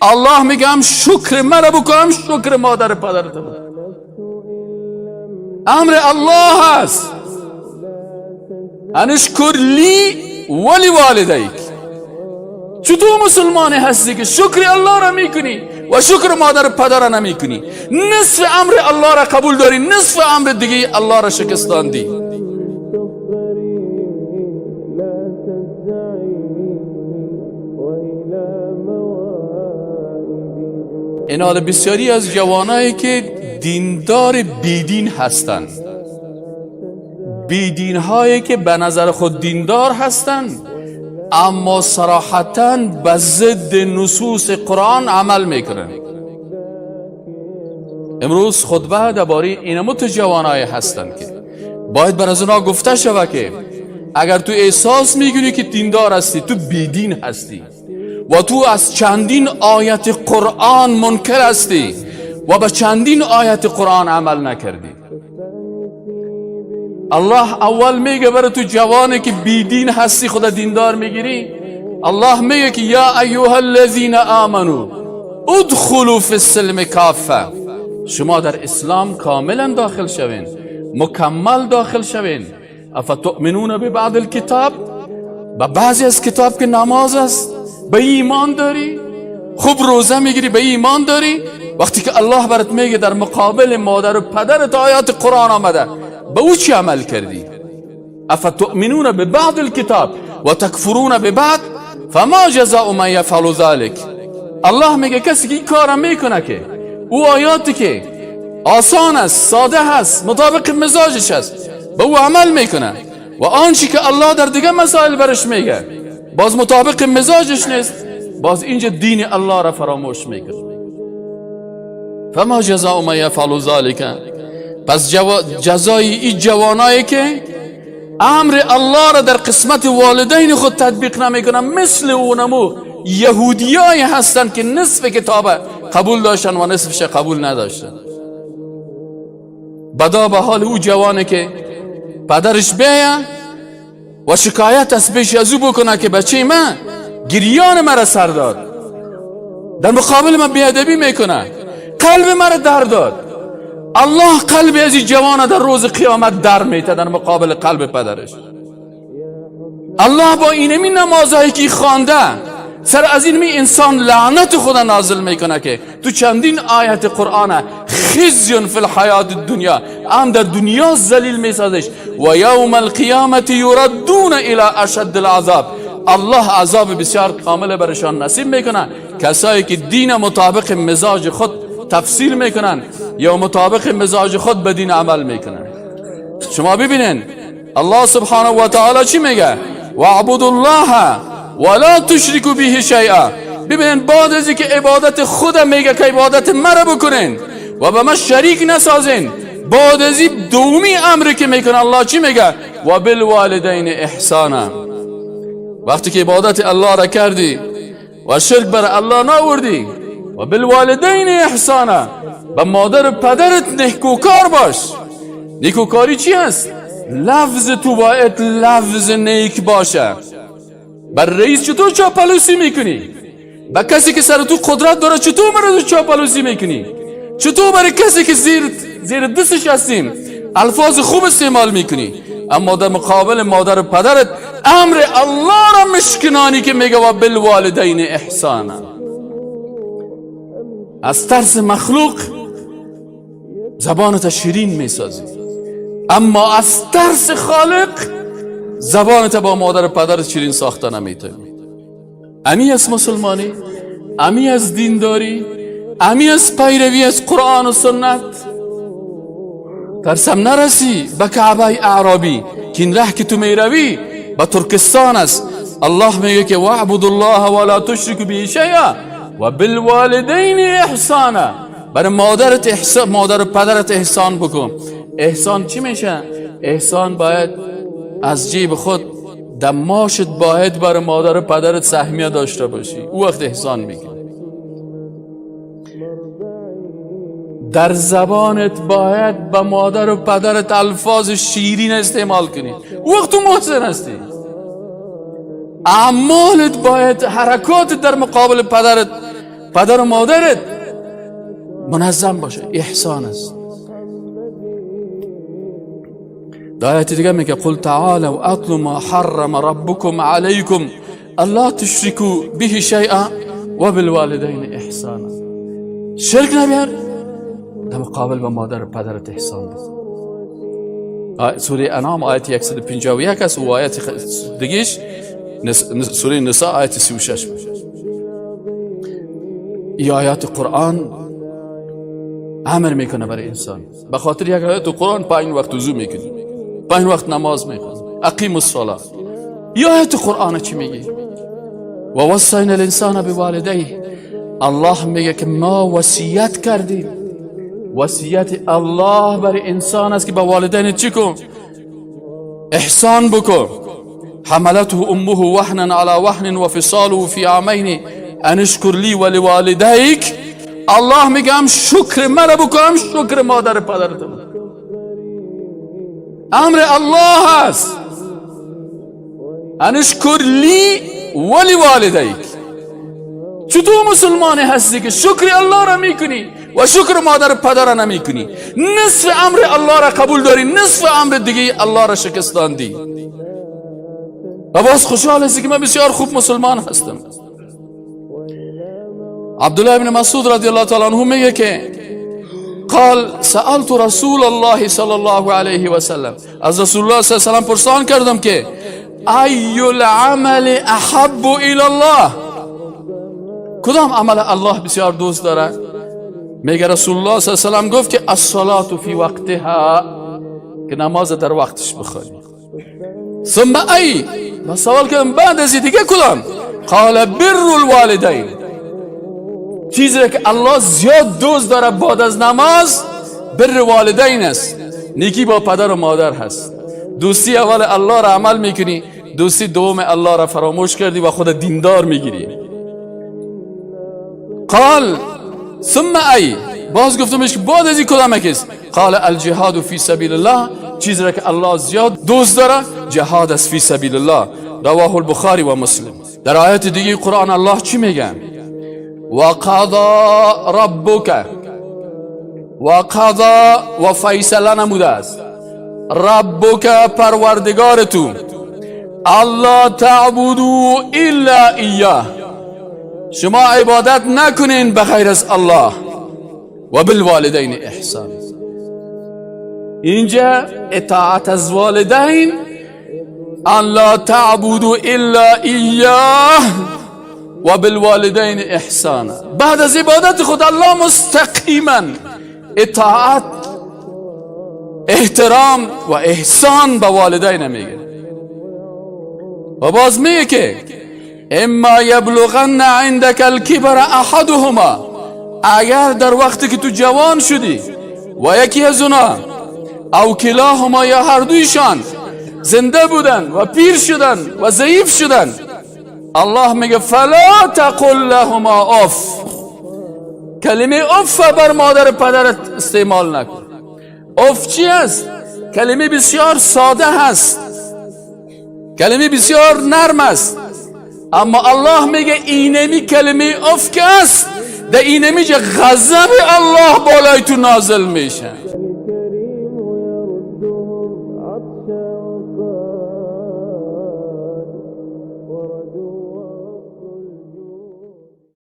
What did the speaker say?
الله میگه هم شکر مرا بکن، شکر مادر پدرت بکن. امر الله است، ان اشکر لی ولی والدیک. چطور مسلمانی هستی که شکر الله را میکنی و شکر مادر پدر را نمیکنی؟ نصف امر الله را قبول داری، نصف امر دیگه الله را شکستاندی. اینا بسیاری از جوانایی که دیندار بیدین هستند، بیدین هایی که به نظر خود دیندار هستند اما صراحتا به ضد نصوص قرآن عمل میکنن. امروز خطبه درباره اینموت جوانای هستند که باید بر از اونا گفته شود که اگر تو احساس میکنی که دیندار هستی، تو بیدین هستی و تو از چندین آیت قرآن منکر هستی و به چندین آیت قرآن عمل نکردی. الله اول میگه برای تو جوانی که بیدین هستی خدا دیندار میگیری، الله میگه که یا ایها الذین آمنو ادخلوا فی السلم کافه. شما در اسلام کاملا داخل شوین، مکمل داخل شوین. افتؤمنون ببعض الکتاب، به بعضی از کتاب که نماز است به ایمان داری، خوب روزه میگیری، به ایمان داری. وقتی که الله برات میگه در مقابل مادر و پدرت آیات قرآن آمده، به او چی عمل کردی؟ افتؤمنون ببعض الكتاب و تکفرون ببعض فما جزاء من یفعل ذلك. الله میگه کسی که این کارا میکنه که او آیاتی که آسان است، ساده هست، مطابق مزاجش است، به او عمل میکنه و آنچه که الله در دیگه مسائل برش میگه باز مطابق مزاجش نیست، باز اینجا دین الله را فراموش میکنه. فما جزاء من یفعل ذلك. پس جزای این جوانایی که امر الله را در قسمت والدین خود تطبیق نمیکنن، مثل اونمو یهودیای هستند که نصف کتاب قبول داشتن و نصفش قبول نداشتن. بدا به حال او جوانه که پدرش بیه و شکایت از پیش از او بکنه که بچه من گریان مرا سر داد، در مقابل من بیادبی میکنه، قلب مرا در داد. الله قلب از این جوان در روز قیامت در میته در مقابل قلب پدرش. الله با اینمی نمازهایی که خوانده سر از این می انسان لعنت خدا نازل میکنه که تو چندین آیت قرآن خزی فی الحیات الدنیا، هم در دنیا ذلیل میسازش و یوم القیامت یردون الی اشد العذاب. الله عذاب بسیار کامل برشان نصیب میکنه. کسایی که دین مطابق مزاج خود تفسیر میکنن یا مطابق مزاج خود به دین عمل میکنن. شما ببینین الله سبحانه و تعالی چی میگه؟ واعبدوا الله ولا تشركوا به شیئا. ببینین بعد از اینکه عبادت خود میگه که عبادت مرا بکنین و به من شریک نسازین، بعد از این دومی امری که میکنه الله چی میگه؟ و بالوالدین احسانا. وقتی که عبادت الله را کردی و شرک بر الله ناوردی، و بالوالدین احسانا، به مادر و پدرت نیکوکار باش. نیکوکاری چی هست؟ لفظ تو باید لفظ نیک باشه. بر رئیس چطور چاپلوسی میکنی؟ با کسی که سر تو قدرت داره چطور برای چاپلوسی میکنی؟ چطور برای کسی که زیر دستش هستیم الفاظ خوب استعمال میکنی؟ اما در مقابل مادر و پدرت امر الله را مشکنانی که میگه و بالوالدین احسانا. از ترس مخلوق زبانت شیرین میسازی، اما از ترس خالق زبانت با مادر و پدرت شیرین ساخته نمیتونی. امی از مسلمانی، امی از دینداری، امی از پیروی از قرآن و سنت. ترسم نرسی به کعبه اعرابی که این ره که تو میروی به ترکستان است. الله میگه که واعبدوا الله ولا تشركوا به شیئا و بالوالدین احسانا. برای مادرت احسان، مادر و پدرت احسان بکن. احسان چی میشه؟ احسان باید از جیب خود دماشت باید برای مادر و پدرت سهمیه داشته باشی، او وقت احسان میگه. در زبانت باید به مادر و پدرت الفاظ شیرین استعمال کنی، او وقت تو محسن هستی. اعمالت باید، حرکات در مقابل پدرت پدر و مادرت منظم باشه، احسان است. در آیت دیگه میگه قل تعالوا اتل ما حرم ربكم عليكم الا تشركوا به شيئا وبالوالدين احسانا. شرک نبیار، در مقابل به مادر و پدرت احسان بکن. سوره انعام آیت 151 است و آیت دیگهش سوره نساء آیت 36. این آیات قرآن امر میکنه برای انسان. به خاطر یک آیت قرآن 5 وقت وضو میکنی، 5 وقت نماز میخوانی، اقیم الصلاه. این آیت قرآن چی میگه؟ و وصینا الانسان بوالدیه. الله میگه که ما وصیت کردیم. وصیت الله برای انسان است که به والدین چی کن؟ احسان بکن. حملته امه وهنا على وهن وفصاله في عامين ان اشكر لي ولوالديك. الله میگه هم شکر مرا بکن، هم شکر مادر پدرت بکن. امر الله است، ان اشكر لي ولوالديك. چطور مسلمانی هستی که شکر الله را میکنی و شکر مادر پدر را نمیکنی؟ نصف امر الله را قبول داری، نصف امر دیگه الله را شکستاندی و باز خوشحال هستی که من بسیار خوب مسلمان هستم. عبدالله ابن مسعود رضی الله تعالی عنه میگه که قال سألت رسول الله صلی الله علیه و سلم، از رسول الله صلی الله علیه و سلم پرسان کردم که ای العمل احب الى الله، کدام عمل الله بسیار دوست داره؟ میگه رسول الله صلی الله علیه و سلم گفت که الصلاة فی وقتها، که نماز در وقتش بخوانی. ثم ای، من سوال کردم بعد از دیگه کدام؟ قال بر الوالدین. چیزی که الله زیاد دوست داره بعد از نماز بر والدین است، نیکی با پدر و مادر هست. دوستی اول الله را عمل میکنی، دوستی دوم الله را فراموش کردی و خود دیندار میگیری. قال ثم ای، باز گفتمش که بعد از این کدام است؟ قال الجهاد فی سبیل الله. چیزی را که الله زیاد دوست داره جهاد است فی سبیل الله. رواه البخاری و مسلم. در آیت دیگه قرآن الله چی میگه؟ و قضا ربک، و قضا و فیصله نموده است، ربک پروردگار تو، الا تعبدوا الا ایاه، شما عبادت نکنین بغیر از الله، و بالوالدین احسان. اینجا اطاعت از والدین، الا تعبدوا الا ایاه و بالوالدین احسانا. بعد از عبادت خود الله مستقیما اطاعت، احترام و احسان به والدین میگه. و باز میگه که اما یبلغن عندك الكبر احدهما، اگر در وقتی که تو جوان شدی و یکی از اونا او کلاهما یا هر دویشان زنده بودن و پیر شدن و ضعیف شدن، الله میگه فلا تقل لهما اف. کلمه اف بر مادر پدرت استعمال نکن. اف چی است؟ کلمه بسیار ساده هست، کلمه بسیار نرم است، اما الله میگه اینمی کلمه اف که است، در اینمی غضب الله بالای تو نازل میشه.